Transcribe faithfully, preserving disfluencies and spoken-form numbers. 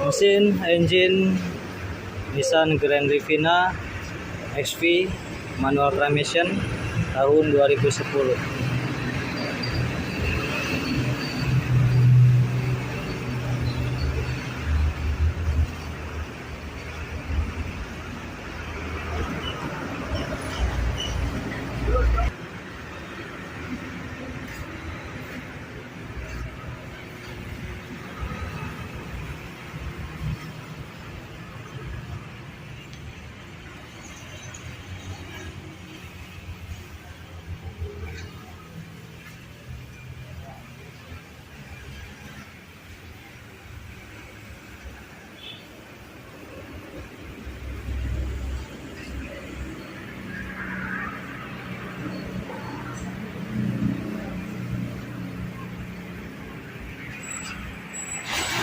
Mesin engine Nissan Grand Livina X V manual transmission tahun dua ribu sepuluh.